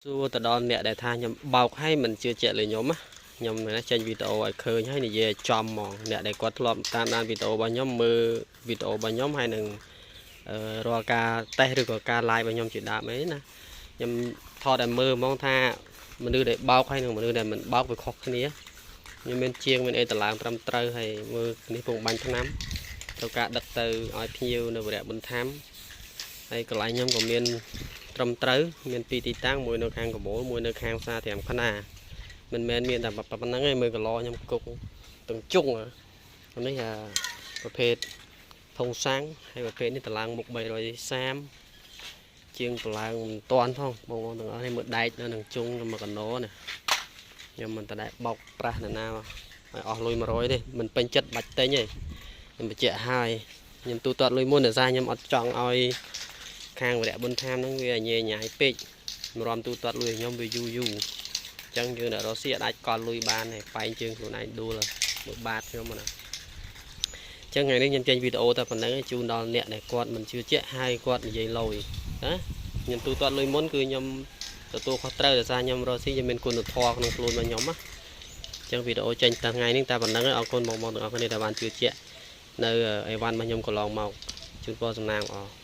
សួរទៅដល់អ្នកដែលថាខ្ញុំបោកឲ្យមិនជឿជាក់លើខ្ញុំណាខ្ញុំណាចេញវីដេអូឲ្យឃើញហើយនិយាយឲ្យចំហ្មងអ្នកដែលគាត់ធ្លាប់តាមដានវីដេអូរបស់ខ្ញុំមើលវីដេអូរបស់ខ្ញុំហើយនឹងរាល់ការតេស្តឬក៏ការ live របស់ខ្ញុំជាដើមអីណាខ្ញុំថតឲ្យមើលហ្មងថាមនុស្សដែលបោកហើយនិងមនុស្សដែលមិនបោកវាខុសគ្នាខ្ញុំមានជាងមានអីតឡើងត្រឹមត្រូវហើយមើលនេះពងបាញ់ថ្នាំត្រូវការដឹកទៅឲ្យភ្ញៀវនៅវរៈប៊ុនថាំហើយកន្លែងខ្ញុំក៏មាន ត្រឹមត្រូវមានពីរទីតាំងមួយនៅខាងកបូលមួយនៅខាងផ្សារត្រាំខ្នាមិនមែនមានតែប៉ុណ្្នឹងឯងមើលកឡខ្ញុំគុកទាំងជុងនេះអាប្រភេទធុងសាំងហើយប្រភេទនេះតឡើងមុខ330ជាងប្រឡើងមិនតាន់ផងបងប្អូនទាំងអស់នេះមើលដែកនៅនឹងជុងមួយកណោនេះខ្ញុំមិនតដែកបោកប្រាស់នរណាឲ្យអស់លុយ100ទេមិនពេញចិត្តបាច់ទិញទេខ្ញុំបញ្ជាក់ឲ្យខ្ញុំទូទាត់លុយមុនដោយសារខ្ញុំអត់ចង់ឲ្យ ខាងវរៈប៊ុនថាមហ្នឹងវាញ៉ៃញ៉ៃពេកម្រាំទូទាត់លុយខ្ញុំវាយូរយូរអញ្ចឹងយើងអ្នករស់ស៊ីអាចកល់លុយបានហើយបែងជើងខ្លួនឯងដួលមួយបាតខ្ញុំណាអញ្ចឹងថ្ងៃនេះខ្ញុំចេញវីដេអូតែប៉ុណ្្នឹងជូនដល់អ្នកដែលគាត់មិនជឿជាក់ហើយគាត់និយាយលយណាខ្ញុំទូទាត់លុយមុនគឺខ្ញុំទទួលខុសត្រូវដោយសារខ្ញុំរស់ស៊ីខ្ញុំមានគុណធម៌ក្នុងខ្លួនរបស់ខ្ញុំណាអញ្ចឹងវីដេអូចេញតែថ្ងៃនេះតែប៉ុណ្្នឹងអរគុណបងប្អូនទាំងអស់គ្នាដែលបានជឿជាក់នៅអីវ៉ាន់របស់ខ្ញុំកន្លងមកជូនពរសំណាងល្អ។